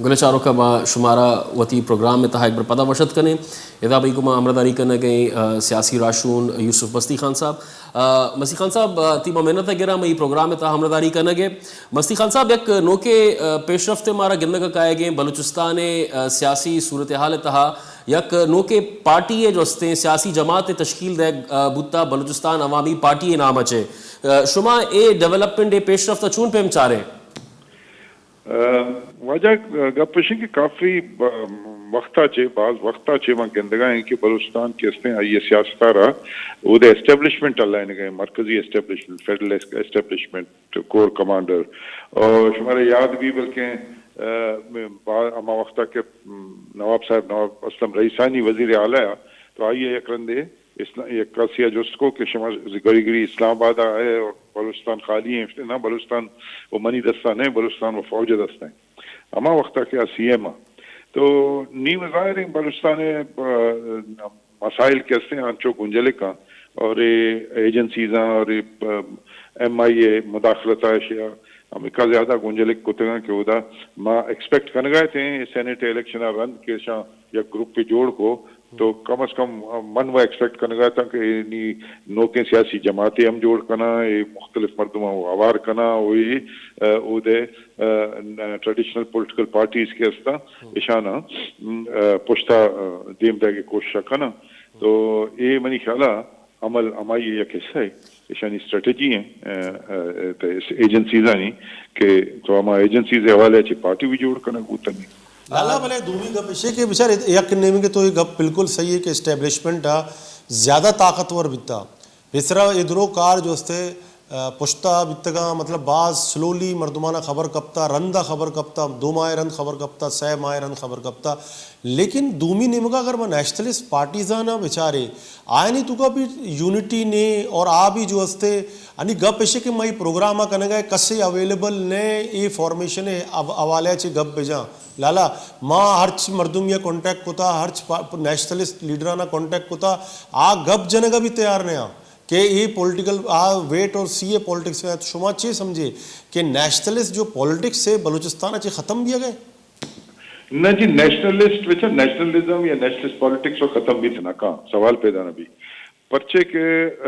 گل چاروکاں، ما شمارا وتی پروگرام ءِ تہا یک بر پدا وش اتک کنیں۔ ادا بئی گوں ما ہمراہداری کنگ ءَ ایں، آ، سیاسی راہشون یوسف مستی خان صاحب۔ آ، مستی خان صاحب، آ، تی ما منت ءَ گراں مئی پروگرام ءِ تہا ہمراہداری کنگ ءَ۔ مستی خان صاحب، یک نوکیں، آ، پیشرفت ءَ مارا گندگ ءَ کائیگ ءَ ایں بلوچستان ءِ، آ، سیاسی صورتحال ءِ تہا۔ یک نوکیں پارٹی ءِ جو استیں سیاسی جماعت ءِ تشکیل دئیگ، آ، بوتا بلوچستان عوامی پارٹی ءِ نام ءَ چہ۔ آ، شما اے ڈیولپمنٹ، اے پیشرفت ءَ چون پیم چارے؟ آ، واجہ، گپ اش انت کہ کافی، آ، وقت ءَ چہ، باز وقت ءَ چہ من گندگ ءَ ایں کہ بلوچستان کہ استیں آئی ءِ سیاست ءَ را اود ءِ اسٹیبلشمنٹ ہلائینگ ءَ، مرکزی اسٹیبلشمنٹ، فیڈرل اس-، اسٹیبلشمنٹ، کور کمانڈر، اور شمارا یاد بی بلکیں، آ، با-، ہما وقت ءَ کہ، م، نواب صاحب، نواب اسلم رئیسانی وزیر اعلیٰ ءَ، تو آئی ءَ یک رندے اسلام، یک کسے ءَ جست کو کہ شما گری گری اسلام آباد ءَ آئے اور بلوچستان خالی ہیں؟ نہ، بلوچستان وہ منی دستا نہیں، بلوچستان وہ فوج دستا ہیں۔ ہما وقت ءَ کہ آ سی ایم ءَ۔ تو نی ظاہر ہیں بلوچستان ءِ، آ، مسائل کہ استیں انچو گنجلک ہیں اور اے ایجنسیز ہیں اور اے، آ، ایم آئی اے مداخلت ءَ اشیا ہمکا زیادہ گنجلک کتگاں کہ اودا ما ایکسپیکٹ کنگا اتیں سینیٹ الیکشن ءَ رند کہ اشاں یک گروپے جوڑ کو، تو کم از کم من و ایکسپیکٹ کنگا اتاں کہ اے نی نوکیں سیاسی جماعتے ہم جوڑ کناں، اے مختلف مردماں و ہوار کناں، و اے، آ، اودے، آ، ن-، ٹریڈیشنل پولیٹیکل پارٹیز کہ استاں، اشاناں، م، آ، پشتا، آ، دیم دئیگ ءِ کوشش کناں۔ تو اے منی خیالا عمل ہمائی یک حصہ ہے، اشانی اسٹریٹجی ہیں، آ، آ، تے ایجنسیزانی کہ تو ہما ایجنسیز حوالے چہ پارٹی بھی جوڑ کنگ بوتنی۔ لالا، بلے دومی گپ ایش کہ بچار یک نیمگے تو یہ گپ بالکل صحیح ہے کہ اسٹیبلشمنٹ آ زیادہ طاقتور بیتا۔ پیسرا اے درو کار جو استے، آ، پشتا بیتگاں، مطلب باز سلولی مردمانا خبر کپتا، رندا خبر کپتا، دو ماہ رند خبر کپتا، سہ ماہ رند خبر کپتا۔ لیکن دومی نیمگا اگر ما نیشنلسٹ پارٹیزانا بچارے، آیانی توکا بھی یونٹی نے اور آ بھی جو استے، انی گپ ایشے کہ مئی پروگرام کنگا کسے اویلیبل نے اے فارمیشن حوالے چے گپ بجاں۔ لالا، ما ہرچ مردم یا کانٹیکٹ کتا، ہرچ پا-، نیشنلسٹ لیڈرانا کانٹیکٹ کتا، آ گپ جنگا بھی تیار نہ آں کہ اے پولیٹیکل، آ ویٹ اور سی اے پالیٹکس میں۔ تو شما چے سمجھے کہ نیشنلسٹ جو پالیٹکس ہے بلوچستان چے ختم بھی گئے؟ نہ جی، نیشنلسٹ وچ نیشنلزم یا نیشنلسٹ پالیٹکس و ختم بیت نہ کاں، سوال پیدا نہ بی۔ پرچے کہ، آ،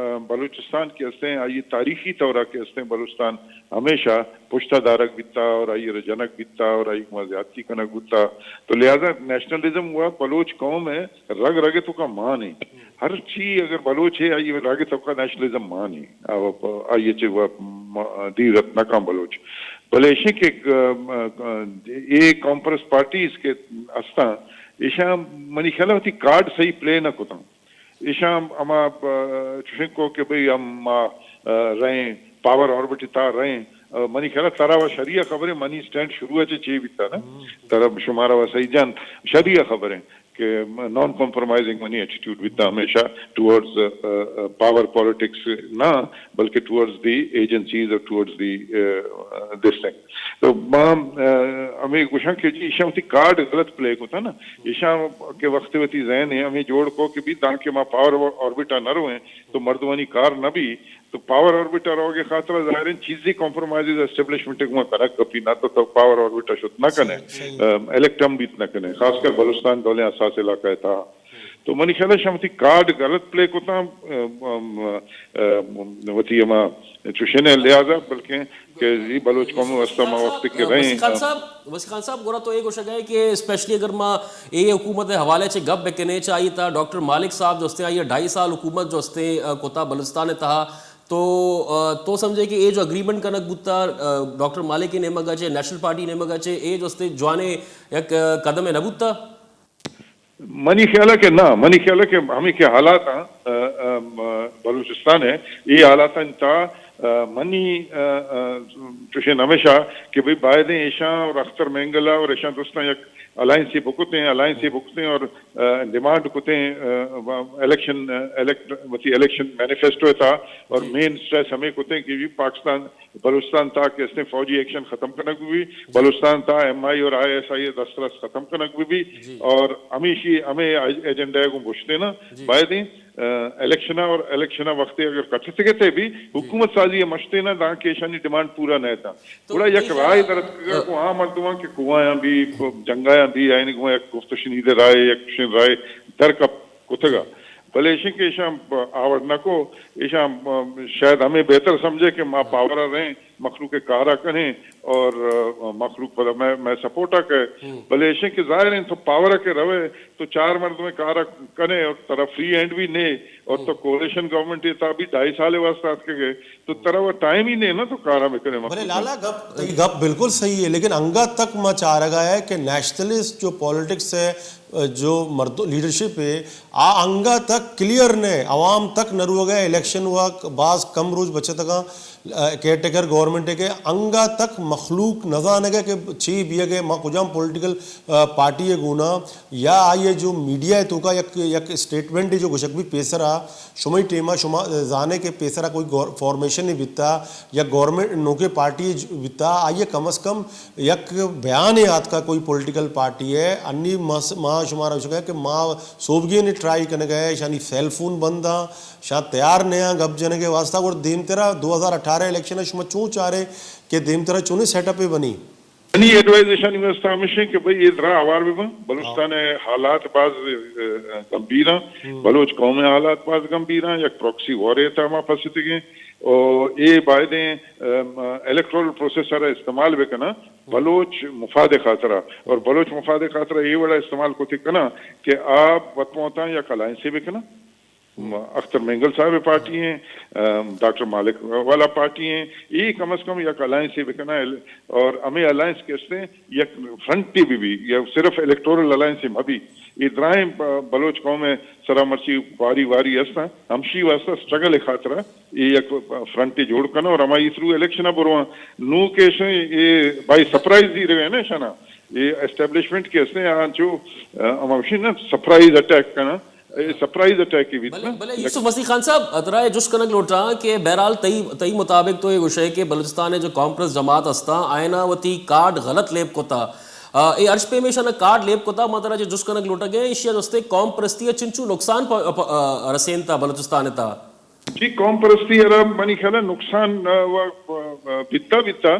آ، بلوچستان کہ استیں آئی تاریخی طور کہ استیں بلوچستان ہمیشہ پشتا دارگ بیتا اور آئی را جنگ بیتا اور آئی ما زیادتی کنگ بوتا۔ تو لہذا نیشنلزم و بلوچ قوم ہے رگ رگ تو کا مان ہے۔ ہر چی اگر بلوچ ہے آئی رگ تو کا نیشنلزم مان ہے۔ آ، آئی چے و م-، دیر رت نہ کاں بلوچ۔ بلے ایشیں کہ، آ، آ، اے قوم پرست پارٹیز کہ استاں، ایشاں منی خیال وتی کارڈ صحیح پلے نہ کتاں۔ ایشاں ہما، آ، چوشیں کو کہ بھئی ہم ما، آ، رہیں، پاور آربٹ تا رہیں۔ آ، منی خیال ترا و شریعہ خبریں، منی سٹینڈ شروع چے چے بیتا نا۔ ترا شمارا و سہی جان شریعہ خبریں کہ نان کمپرومائزنگ منی ایٹیٹیوڈ بیتا ہمیشہ towards, uh, uh, power politics نہ، بلکہ ٹورڈز دی ایجنسیز اور towards the, uh, uh, this thing. تو ما، آ، ہمیں گوشاں کہ جی ایشاں وتی کارڈ غلط پلے کتا نا، ایشاں کہ وقت وتی ذہن ہے ہمیں جوڑ کو کہ بھی دانکہ ما پاور آربٹ نہ رویں تو مردمانی کار نہ بی، تو پاور آربٹ روگ خاطر ظاہر ہیں چیزی کمپرومائزز اسٹیبلشمنٹ گما کنگ کپی، نہ تو تو پاور آربٹ شت نہ کنے، آ، الیکٹ ہم بیت نہ کنے، خاص کر بلوچستان دولیں حساس علاقہ تھا۔ تو منی خیال ہے شما وتی کارڈ غلط پلے کتا، آ، آ، آ، وتی ہما چوشیں لحاظا، بلکہ کہ جی بلوچ قوم واسطہ ما وقت کہ رہیں۔ وسیع خان صاحب، وسیع خان صاحب، گورا تو اے گوشگ ہے کہ اسپیشلی اگر ما اے حکومت حوالے چے گپ بکنے، چاہیے تا ڈاکٹر مالک صاحب جو استے، آئی ڈھائی سال حکومت جو استے، آ، کتا بلوچستان تہا، تو، آ، تو سمجھے کہ اے جو اگریمنٹ کنگ بوتا، آ، ڈاکٹر مالک نیمگا چے، نیشنل پارٹی نیمگا چے، اے جو استے جوانے یک، آ، قدم نہ بوتا؟ منی خیال ہے کہ نہ، منی خیال ہے کہ ہمیں کہ حالات ہیں، آ، آ، م-، بلوچستان ہے، یہ حالات ہیں تا، آ، منی، آ، آ، چوشیں ہمیشہ کہ بھئی باید ہیں ایشاں اور اختر مینگلا اور ایشاں دوستاں یک الائنس بکتے ہیں، الائنس بکتے ہیں اور، آ، ڈیمانڈ کتے ہیں، آ، الیکشن، آ، الیکٹ-، وتی الیکشن مینیفیسٹو تھا اور مین سٹریس ہمیں کتے ہیں کہ بھی پاکستان بلوچستان تا کہ استیں فوجی ایکشن ختم کنگ بہ بی، بلوچستان تا ایم آئی اور آئی ایس آئی دسترس ختم کنگ بہ بی، اور ہمیشی ہمیں ایجنڈا گوں بشتے نا، باید ہیں الیکشن اور الیکشن وقت اگر کٹتگے تے بھی حکومت سازی مشتے نہ داں کہ ایشانی ڈیمانڈ پورا نہ تھا۔ گڑا یک رائے درتکگا کو عام مردماں کہ کوایاں بھی، جنگایاں بھی، آئین گو یک گفت و شنید رائے، یک شن رائے در کپ کتگا۔ بلے ایشیں کہ ایشاں آور نہ کو، ایشاں شاید ہمیں بہتر سمجھے کہ ما پاور رہیں، مخلوق کارا کنیں اور مخلوق پدا میں، میں سپورٹا کہ، بلے ایشیں کہ ظاہر ہیں تو پاور کے روے تو چار مردم کارا کنے اور ترا فری ہینڈ بھی نے اور تو کولیشن گورنمنٹ تا بھی ڈھائی سال واسطہ اتکگے تو ترا وہ ٹائم ہی نے نا تو کارا بکنے۔ بلے مخلوق لالا گپ، تئی گپ بالکل صحیح ہے، لیکن انگا تک ما چارگا ہے کہ نیشنلسٹ جو پالیٹکس ہے، جو مردم لیڈرشپ ہے، آ انگا تک کلیئر نے، عوام تک نہ روگا ہے۔ الیکشن وا باز کم روچ بچتگا، کیئر ٹیکر گورنمنٹ کے انگا تک مخلوق نہ زانگا کہ چی بیگے، ما کجام پولیٹیکل پارٹی گونا، یا آئی جو میڈیا توکا یک، یک اسٹیٹمنٹ جو گشگ بھی پیسرا شمئی ٹیما شما زانے کہ پیسرا کوئی گور-، فارمیشن نہیں بیتا یا گورنمنٹ نوکے پارٹی ج-، بیتا، آئیے کم از کم یک بیان آتکا کوئی پولیٹیکل پارٹی ہے، انی مس-، ما شمارا گوشگا کہ ما سوبگین ٹرائی کنگا ہے، شانی سیل فون بندا، شاں تیار نیاں گپ جنگے واسطہ، گڑا دیمترا دو ہزار اٹھارہ الیکشن شما چون چارے کہ دیمترا چونے سیٹ اپ بنی؟ منی ایڈوائز ایشانی واسطہ ہمیش انت کہ بھئی اے درا ہوار بہ بنت۔ بلوچستان ء حالات باز، ء، گمبھیر انت۔ بلوچ قوم ء حالات باز گمبھیر انت۔ یک پراکسی وار ء تہا ما پھستگیں۔ او اے بایدیں، ام، الیکٹورل پروسیس ء را استعمال بکناں بلوچ مفاد ء خاطرا۔ اور بلوچ مفاد ء خاطرا اے وڑا استعمال کت کناں کہ آ وت ماں وتاں یک الائنسے بکناں۔ اختر مینگل صاحب پارٹی ہیں، ام، ڈاکٹر مالک والا پارٹی ہیں، یہ کم از کم یک الائنس بکنا ہے اور ہمیں الائنس کہتے ہیں یک فرنٹ بھی، بھی یا صرف الیکٹورل الائنس مہ بھی، یہ درائیں ب-، بلوچ قوم ہے سرا مرچی واری واری ہستاں، ہمشی واسطہ سٹرگل خاطرہ یہ یک فرنٹ جوڑ کنا اور ہمائی تھرو الیکشن برواں۔ نو کیش یہ بائی سرپرائز ہی رہے نا شنا، یہ اسٹیبلشمنٹ کہتے ہیں آنچو، ام، ہمشی نا سرپرائز اٹیک کنا۔ اے سرپرائز اٹیک ہی بیت بلے، نا۔ بلے یوسف مسیح خان صاحب، ترا اے جست کنگ لوٹاں کہ بہرحال تئی، تئی مطابق تو اے گوشے کہ بلوچستان ء جو قوم پرست جماعت ہستاں، آئینا وتی کارڈ غلط لیب کتا۔ آ، اے ہرچ پیمیشا نا کارڈ لیب کتا، ما ترا جو جست کنگ لوٹگ ء، ایشی ء جستے قوم پرستی ء چنچو نقصان پ-، پ-، آ، رسینتا بلوچستان ء تہا؟ جی، قوم پرستی ء را منی خیال ء نقصان، آ، و، و، و، بیتا بیتا۔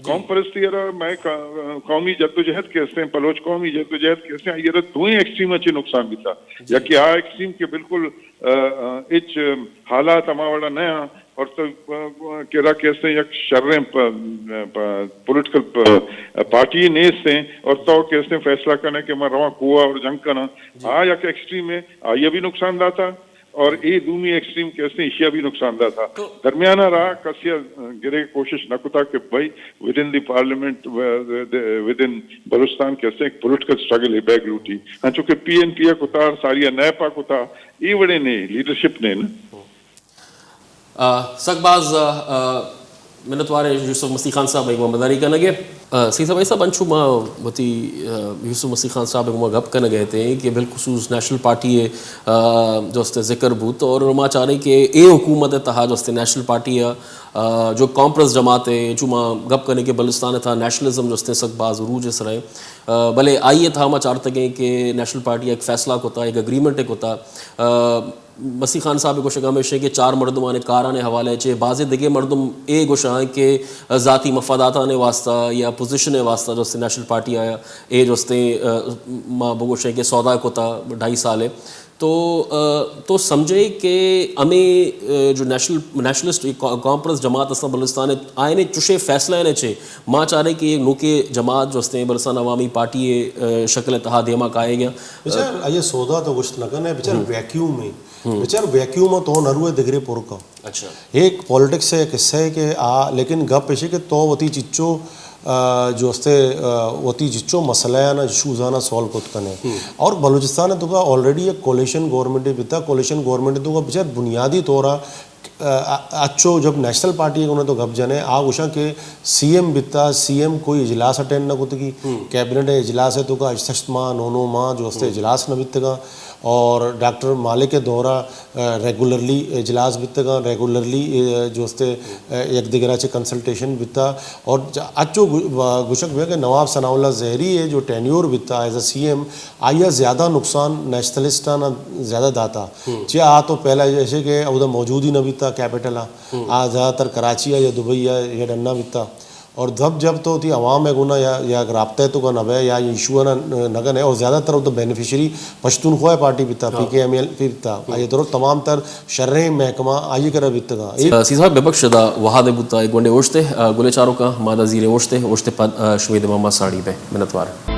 قوم پرستی ء را مئے قا-، قومی جدوجہد کہ استیں، بلوچ قومی جدوجہد کہ استیں، آئی ء را دوئیں ایکسٹریم ء چہ نقصان بیتا۔ یکے آ ایکسٹریم کہ بالکل، آ، آ، ہچ حالات ہما وڑا نہ آں اور تو، آ، کرا کہ استیں یک شریں پ-، پ-، پولیٹیکل پ-، پارٹی نیستیں اور تو کہ استیں فیصلہ کنے کہ من رواں کوہ اور جنگ کناں۔ آ یک ایکسٹریم ہے، آئی ء بھی نقصان داتا۔ اور اے دومی ایکسٹریم کہ استیں، ایشی ء بھی نقصان داتا۔ درمیانہ راہ کسی ء گرے کوشش نہ کتا کہ بھئی with in the parliament, with in Balochistan کہ استیں، ایک پولیٹیکل سٹرگل ہے بیگ لوٹی۔ ہاں، چونکہ پی این پی ء کتا، ساری ء نیپا کتا، اے وڑے نے، لیڈرشپ نے نا۔ آ، سک باز، آ، آ، منتوار یوسف مسیح خان صاحب ء گوں مداری کنگ ء۔ آ، سی صاحب، صاحب، انچو ما وتی، آ، یوسف مسیح خان صاحب ء گوں گپ کنگ ء اتیں کہ بالخصوص نیشنل پارٹی ء، آ، جو است ذکر بوت اور ما چاریں کہ اے حکومت ء تہا جو است نیشنل پارٹی ء، آ، جو قوم پرست جماعت ء، انچو ما گپ کنیں کہ بلوچستان ء تہا نیشنلزم جو است سک باز عروج ء سر ء، آ، بلے آئی ء تہا ما چارتگیں کہ نیشنل پارٹی ء ایک فیصلہ کتا، ایک اگریمنٹ ء کتا، آ، مسیح خان صاحب ء گوشگ ہمیش انت کہ چار مردمانی کارانی حوالہ ء چہ بازیں دگہ مردم اے گوشاں کہ ذاتی مفاداتانی واسطہ یا پوزیشن ء واسطہ جو استیں نیشنل پارٹی آیا اے جو استیں، آ، ما بگوشیں کہ سودا کتا ڈھائی سال ء۔ تو، آ، تو سمجھے کہ ہمیں، آ، جو نیشنل، نیشنلسٹ قا-، قوم پرست جماعت استاں بلوچستان ء آئین ء چشیں فیصلہ ء چہ ما چاریں کہ یہ نوکے جماعت جو استیں بلوچستان عوامی پارٹی ء، آ، شکل ء تہا دیما کائے گیا۔ بچار، آئی ء سودا تو گوشت نہ کن ئے، بچار ویکیوم ء۔ بچار ویکیوم ء تو نہ روئے دگرے پر کن۔ اچھا۔ ایک پالیٹکس ء قصہ ہے کہ آ، لیکن گپ ایش ہے کہ تو وتی چچو، آ، جو استے، آ، وتی چچو مسئلہ آنا، ایشوز آنا سالو کت کن ئے۔ اور بلوچستان ء تو کا آلریڈی ایک کولیشن گورنمنٹ بیتا، کولیشن گورنمنٹ تو کا بچار بنیادی طور آ، آ، اچو جب نیشنل پارٹی ء گونا تو گپ جنے، آ گوشاں کہ سی ایم بیتا، سی ایم کوئی اجلاس اٹینڈ نہ کتگی، کیبنٹ ء اجلاس ء تو کا ہشت ماہ، نو نو ماہ جو استے اجلاس نہ بیتگا، اور ڈاکٹر مالک ءِ دور ءَ ریگولرلی اجلاس بیتگاں، ریگولرلی جو استے یک دگرا چہ کنسلٹیشن بیتا، اور اچو گوشگ بیا کہ نواب ثناء اللہ زہری ءِ جو ٹینیور بیتا ایز اے سی ایم، آئی ءَ زیادہ نقصان نیشنلسٹاں زیادہ داتا۔ چیا آ تو پہلا ایشے کہ اودا موجود ہی نہ بیتا کیپٹل ءَ، آ زیادہ تر کراچی ءَ یا دبئی ءَ یا ڈنا بیتا۔ اور جب جب تو وتی عوام ءِ گونا یا، یا رابطہ ءِ توکا نہ بئے یا ایشو ءَ نہ، نہ گنے، اور زیادہ تر تو بینیفیشری پشتونخوا پارٹی بیتا، پی کے ایم ایل پی بیتا، آئی ءِ تر تمام تر شریں محکمہ آئی ءِ کرا بیتگا۔ سی صاحب، ببخش دا وہد بوتا، گونڈے اوشتے، گلے چاروکاں، مادہ زیرے اوشتے، اوشتے پد شمے دمان ما ساڑی بے۔ منتوار۔